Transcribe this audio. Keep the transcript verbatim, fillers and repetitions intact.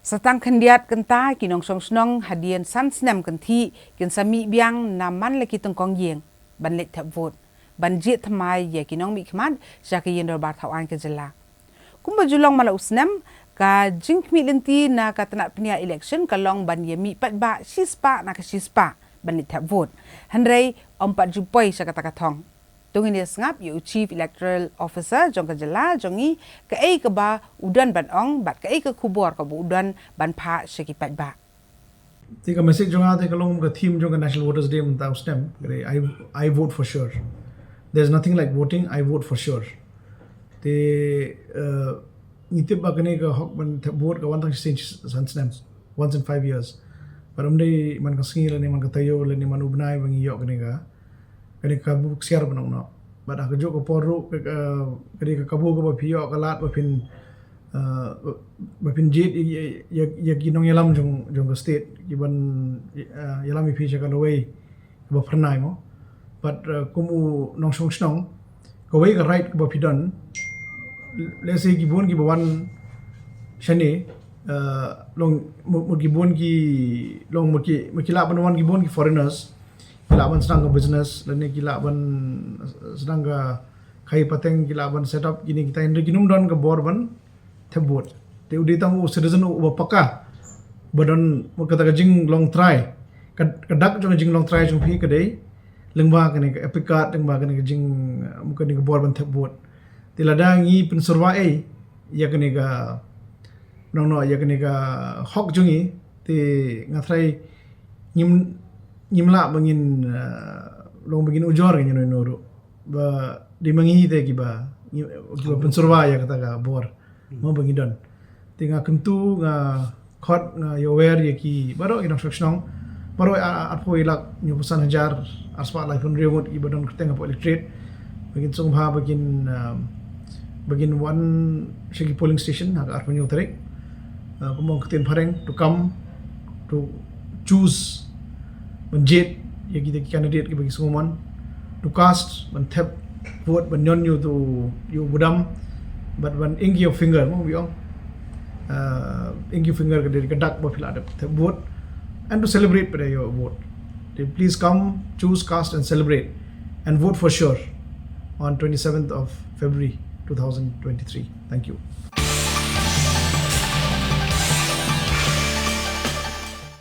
Sa tang khyndiat kynta ki nongshong shnong hadien san snem kynthih kin sa mih biang na man la ki tyngkong ïing ban leit thep vote, ban jied thymmai ïa ki nongmihkhmat sha ka Ïing Dorbar Thaw Aiñ ka jylla. Kumba ju long man la u snem, ka jingkhmih lynti na ka tnat pynïaid election ka long ban ïa mih paidbah shispah na ka shispah ban leit thep vote. Hynrei ym pat ju poi sha kata ka thong. To ngin ïa sngap ïa u Chief Electoral Officer jong ka jylla jong ngi, kaei kaba u don ban ong bad kaei ka khubor kaba u don ban phah sha ki paidbah. Te ka message jong nga te ka long ka theme jong ka National Voters Day mynta u snem, ka dei, I, I vote for sure. There's nothing like voting, I vote for sure. Te, eh, ngi tip ba kane ka hok ban thep vote ka wan tang shisien san snem, once in five years. Bad ym dei man ka sngi lane man ka taïew lane man u bnai ba ngi ïoh kane ka, kane ka kabu ksiar ba nongno. Bad ha kajuh ka por ruh ka, ka, ka dei ka kabu kaba phi ïoh ka lad ba phin, eh, ba phin jied ïa, ïa, ïa, ïa ki nongïalam jong, jong ka state, ki ban, eh, ïalam ïa phi sha ka lawei kaba phyrnai mo. Bad, eh, kum u nongshong shnong, kawei ka right kaba phi don. Let's say ki bun kiba wan shane, eh, long mo, mo ki bun ki, long mo ki, mo ki lah ban wan ki bun ki foreigners, ki lah ban sdang ka business, lane ki lah ban sdang ka khaïi pateng, ki lah ban set up kine kita, hynrei kin ym don ka bor ban thep vote. Te u dei tang u citizen uba paka, ba don mo kata ka jinglong trai. Ka, ka dak jong ka jinglong trai jong phi ka dei lyngba kane ka EPIC card, lyngba kane ka jing, mo kane ka bor ban thep vote. Te lada ngi pynsyrwa ei ïa kane ka, nongno, ïa kane ka hok jong ngi, te nga tharai ngim, ngim lah ba ngin, eh, long ba ngin ujor ïa kane ruh. Ba dei ma ngi te kiba, ngi, kiba pynsyrwa ïa kata ka bor mo ba ngi don. Te nga kyntu, nga khot, nga ïawer ïa ki baroh ki nongshong shnong, baroh ar, arphew lak hynñiewphew san hajar arspah laiphew hynriew ngut kiba don kyrteng hapoh electorate, ba kin sngewbha ba kin, um, ba kin wan sha ki polling station ha ka arphew hynñiew tarik. Uh, kumba ong ka ktien phareng, to come to choose, ban jied ïa kita ki candidate kiba ki sngewmon, to cast, ban thep vote, ban ñion ïa u, ïa u budam, bad ban ink your finger, mo, wi ong. Uh, ink your finger ka dei ka dak ba phi lah thep vote, and to celebrate pat ïa u vote. Te please come, choose, cast and celebrate and vote for sure on twenty-seventh of February two thousand twenty-three. Thank you.